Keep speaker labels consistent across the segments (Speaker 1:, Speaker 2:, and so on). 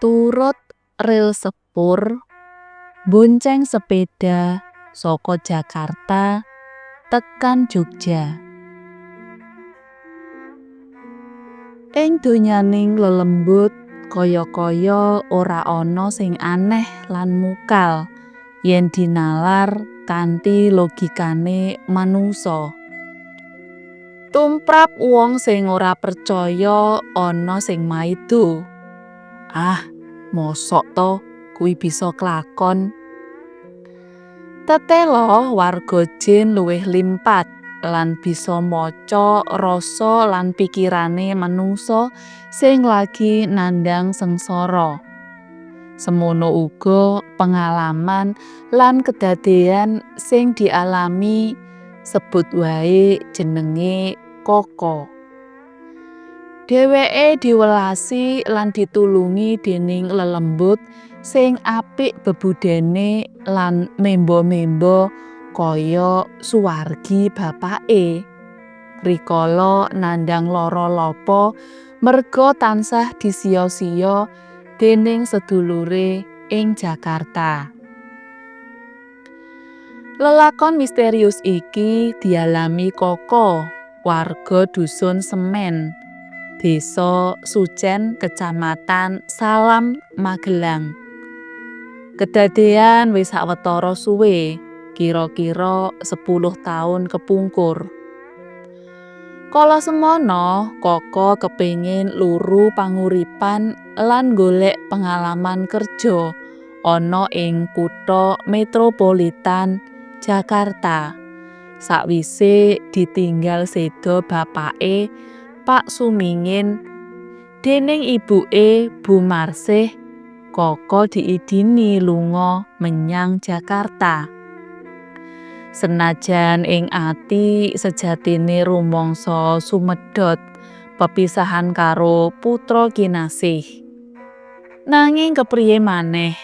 Speaker 1: Turut rel sepur, bonceng sepeda saka Jakarta tekan Jogja. Ing donyaning lelembut kaya-kaya ora ana sing aneh lan mukal yen dinalar kanthi logikane manungsa. Tumrap wong sing ora percaya ana sing maido. Ah, mosok to kuwi bisa klakon? Tetela warga jin luwih limpat lan bisa maca rasa lan pikirane manungsa sing lagi nandhang sengsara. Semono uga pengalaman lan kedadean sing dialami sebut wae jenenge Koko. Dheweke diwelasi lan ditulungi dening lelembut sing apik bebudene lan memba-memba kaya suwargi bapake. Rikala nandhang lara lapa merga tansah disiya-siya dening sedulure ing Jakarta. Lelakon misterius iki dialami Koko, warga dusun Semen, Desa Sucen, Kecamatan Salam, Magelang. Kedadean wis sawetara suwe, kira-kira 10 taun kepungkur. Kala semono, Koko kepingin luru panguripan lan golek pengalaman kerja ana ing kutha metropolitan Jakarta. Sakwise ditinggal seda bapake Pak Sumingin dening ibuke Bu Marsih, Koko diidini lunga menyang Jakarta. Senajan ing ati sejatine rumangsa sumedhot pepisahan karo putra kinasih. Nanging kepriye maneh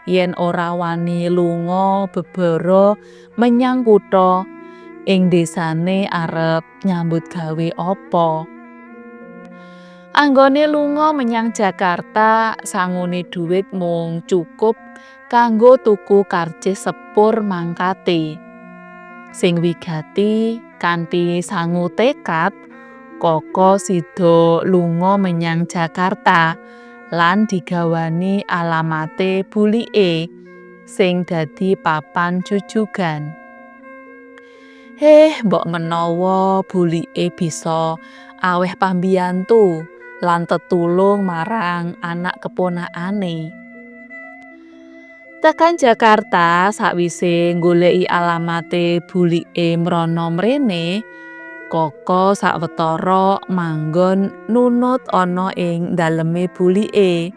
Speaker 1: yen ora wani lunga bebara menyang kutha ing desane arep nyambut gawe apa? Anggone lunga menyang Jakarta sangune dhuwit mung cukup kanggo tuku karcis sepur mangkate. Sing wigati kanthi sangu tekad, Koko sida lunga menyang Jakarta lan digawani alamate bulike sing dadi papan jujugan. Heh, mbok menawa bulike bisa aweh pambiyantu lan tetulung marang anak keponakane. Tekan Jakarta sakwise nggoleki alamate bulike mrana mrene, Koko sawetara manggon nunut ana ing daleme bulike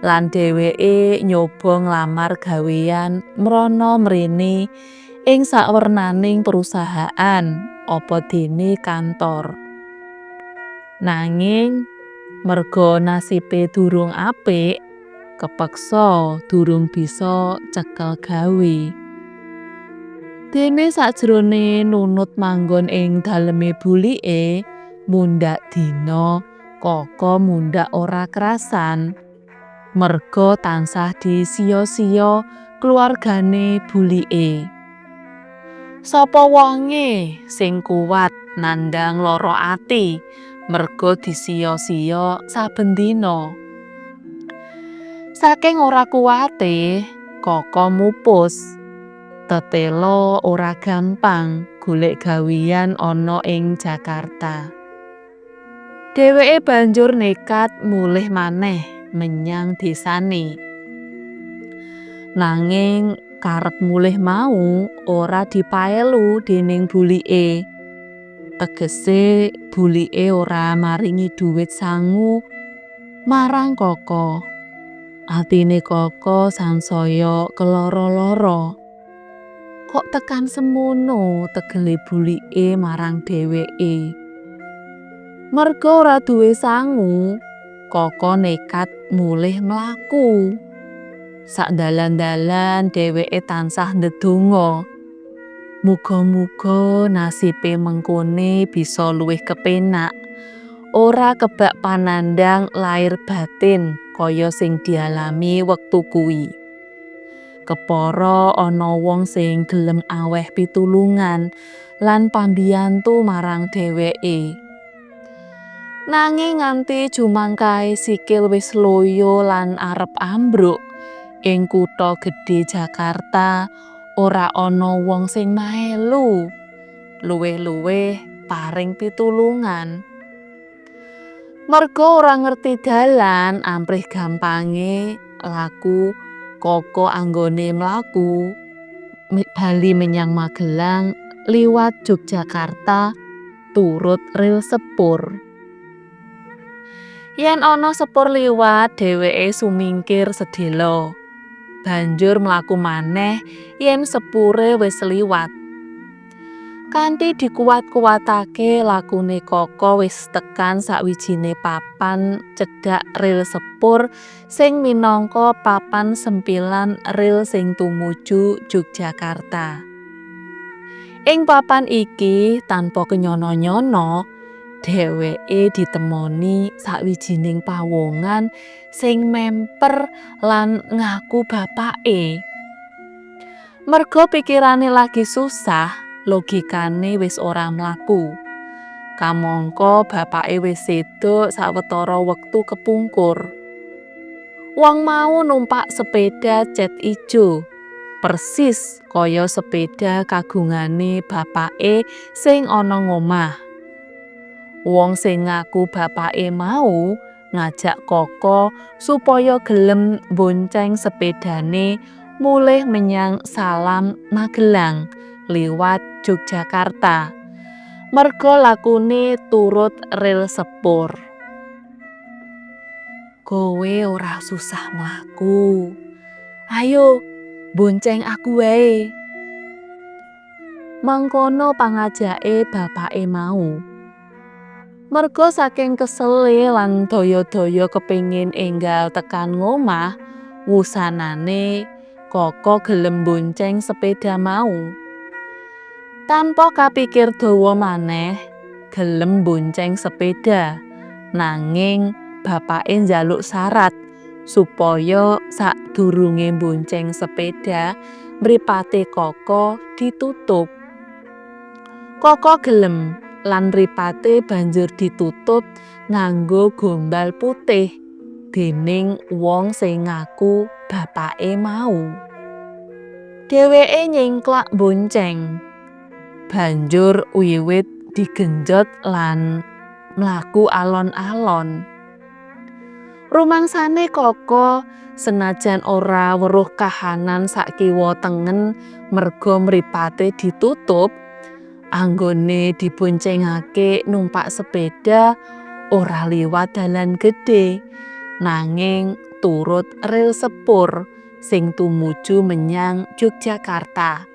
Speaker 1: lan dheweke nyoba nglamar gawean mrana mrene ing sawernaning perusahaan apa dene kantor. Nanging merga nasibe durung apik, kepeksa durung bisa cekel gawe. Dene sajrone nunut manggon ing daleme bulike, mundhak dina Koko mundhak ora krasan. Merga tansah disiya-siya keluargane bulike. Sapa wonge sing kuwat nandhang lara ati merga disiya-siya saben dina? Saking ora kuwate, Koko mupus. Tetela ora gampang golek gawean ana ing Jakarta. Dheweke banjur nekat mulih maneh menyang desane. Nanging karep mulih mau ora dipaelu dening bulike. Tegese bulike ora maringi dhuwit sangu marang Koko. Atine Koko sansaya kelara-lara. Kok tekan semono tegele bulike marang dheweke. Merga ora duwe sangu, Koko nekat mulih mlaku. Sak dalan-dalan dheweke tansah ndedonga. Muga-muga nasibe mengkone bisa luwih kepenak. Ora kebak panandhang lair batin kaya sing dialami wektu kuwi. Kepara ana wong sing gelem aweh pitulungan lan pambiyantu marang dheweke. Nanging nganti jumangkahe sikil wis loyo lan arep ambruk ing kutha gedhe Jakarta, ora ana wong sing melu, luwih-luwih paring pitulungan. Merga ora ngerti dalan, amprih gampange laku Koko anggone mlaku bali menyang Magelang liwat Yogyakarta turut rel sepur. Yen ana sepur liwat, dheweke sumingkir sedhela. Banjur mlaku maneh yen sepure wis liwat. Kanthi dikuwat-kuwatake, lakune Koko wis tekan sawijine papan cedhak rel sepur sing minangka papan sempilan rel sing tumuju Yogyakarta. Ing papan iki, tanpa kenyono-nyono, dheweke ditemoni sawijining pawongan sing memper lan ngaku bapake. Merga pikirane lagi susah, logikane wis ora mlaku. Kamangka bapake wis seda sawetara wektu kepungkur. Wong mau numpak sepeda cet ijo, persis kaya sepeda kagungane bapake sing ana ngomah. Wong sing ngaku bapake mau ngajak Koko supaya gelem bonceng sepedane mulih menyang Salam, Magelang liwat Yogyakarta. Merga lakune turut rel sepur. "Kowe ora susah mlaku. Ayo bonceng aku wae." Mangkono pangajake bapake mau. Merga saking kesele lan daya-daya kepingin enggal tekan ngomah, wusanane Koko gelem bonceng sepeda mau. Tanpa kapikir dawa maneh, gelem bonceng sepeda. Nanging bapake njaluk syarat supaya sadurunge bonceng sepeda, mripate Koko ditutup. Koko gelem lan mripate banjur ditutup nganggo gombal putih dening wong sing ngaku bapake mau. Dheweke nyingklak bonceng. Banjur wiwit digenjot lan mlaku alon-alon. Rumangsane Koko senajan ora weruh kahanan sakiwa tengen merga mripate ditutup, anggone diboncengake numpak sepeda ora liwat dalan gedhe, nanging turut rel sepur sing tumuju menyang Yogyakarta.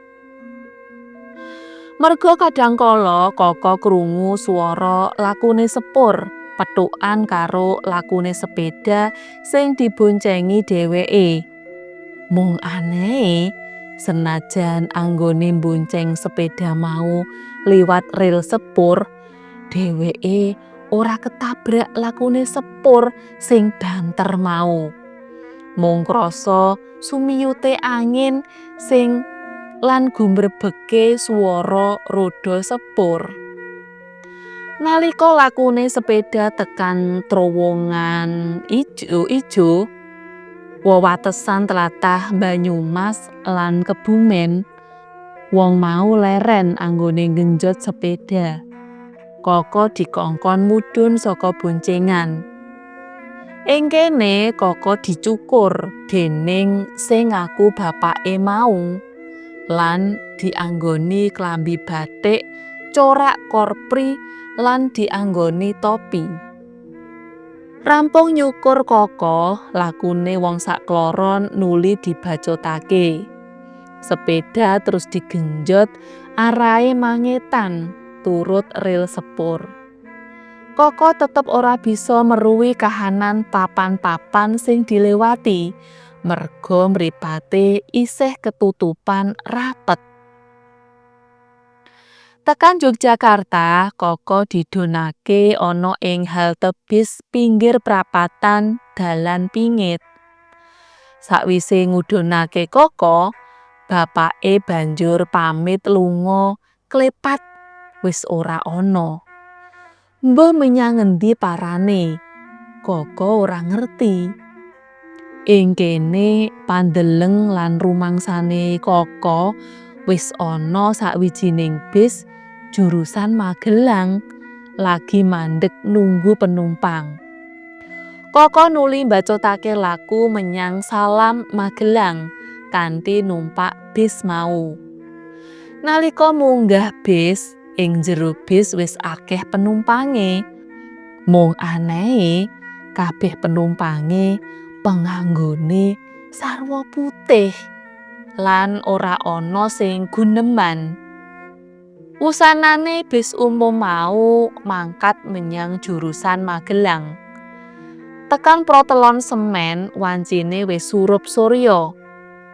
Speaker 1: Merga kadhangkala Koko krungu swara lakune sepur pethukan karo lakune sepeda sing diboncengi dheweke. Mung anehe, senajan anggone bonceng sepeda mau liwat rel sepur, dheweke ora ketabrak lakune sepur sing banter mau. Mung krasa sumiyute angin sing lan gumrebeke swara roda sepur. Nalika lakune sepeda tekan trowongan ijo-ijo, wewatesan tlatah Banyumas lan Kebumen, wong mau leren anggone nggenjot sepeda. Koko dikongkon mudhun saka boncengan. Ing kene Koko dicukur dening sing ngaku bapake mau lan dianggoni klambi batik corak korpri lan dianggoni topi. Rampung nyukur Koko, lakune wong sakloron nuli dibacutake. Sepeda terus digenjot arahe mangetan turut rel sepur. Koko tetep ora bisa meruhi kahanan papan-papan sing dilewati, merga mripate isih ketutupan rapet. Tekan Yogyakarta, Koko didunake ana ing halte bis pinggir prapatan dalan pingit. Sakwise ngudunake Koko, bapake banjur pamit lunga klepat wis ora ana. Mbuh menyang ngendi parane, Koko ora ngerti. Ing kene pandeleng lan rumangsane Koko wis ana sawijining bis jurusan Magelang lagi mandek nunggu penumpang. Koko nuli mbacutake laku menyang Salam, Magelang kanthi numpak bis mau. Nalika munggah bis, ing jero bis wis akeh penumpange. Mung anehe, kabeh penumpange penganggone sarwa putih lan ora ana sing guneman. Wusanane bis umum mau mangkat menyang jurusan Magelang. Tekan protelon Semen, wancine wis surup surya.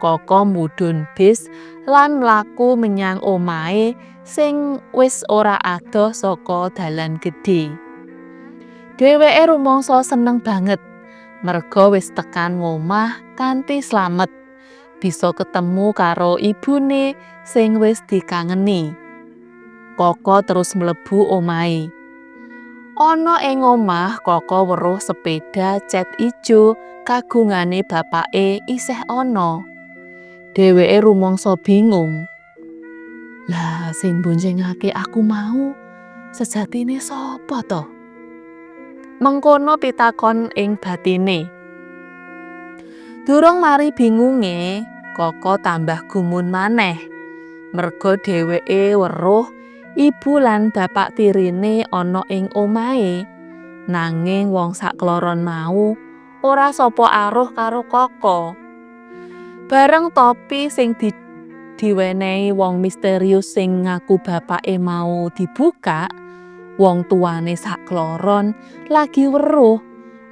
Speaker 1: Koko mudhun bis lan mlaku menyang omahe sing wis ora adoh saka dalan gedhe. Dheweke rumangsa seneng banget merga wis tekan ngomah kanthi slamet, bisa ketemu karo ibune sing wis dikangeni. Koko terus mlebu omahe. Ana ing omah, Koko weruh sepeda cet ijo kagungane bapake isih ana. Dheweke rumangsa bingung. "Lah, sing mboncengake aku mau sejatine sapa to?" Mengkono pitakon ing batine. Durung mari bingunge, Koko tambah gumun maneh. Merga dheweke weruh ibu lan bapak tirine ana ing omahe. Nanging wong sakloron mau ora sapa aruh karo Koko. Bareng topi sing diwenehi wong misterius sing ngaku bapake mau dibuka, wong tuane sakloron lagi weruh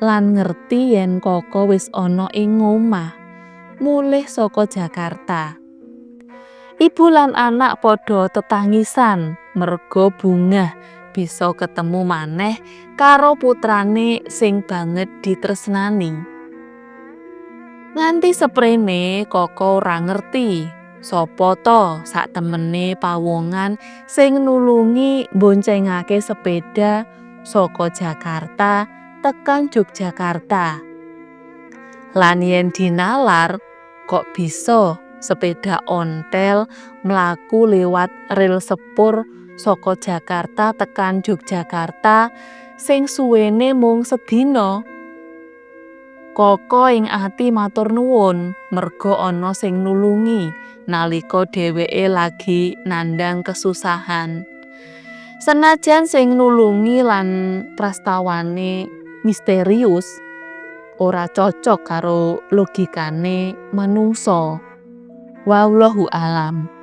Speaker 1: lan ngerti yen Koko wis ana ing omah, mulih saka Jakarta. Ibu lan anak padha tetangisan merga bungah bisa ketemu maneh karo putrane sing banget ditresnani. Nganti seprene Koko ora ngerti sapa to saktemene pawongan sing nulungi mboncengake sepeda saka Jakarta tekan Yogyakarta. Lan yen dinalar, kok bisa sepeda ontel mlaku liwat rel sepur saka Jakarta tekan Yogyakarta sing suwene mung sedina? Koko ing ati matur nuwun merga ana sing nulungi nalika dheweke lagi nandhang kesusahan. Senajan sing nulungi lan prastawane misterius, ora cocok karo logikane manungsa. Wallahu alam.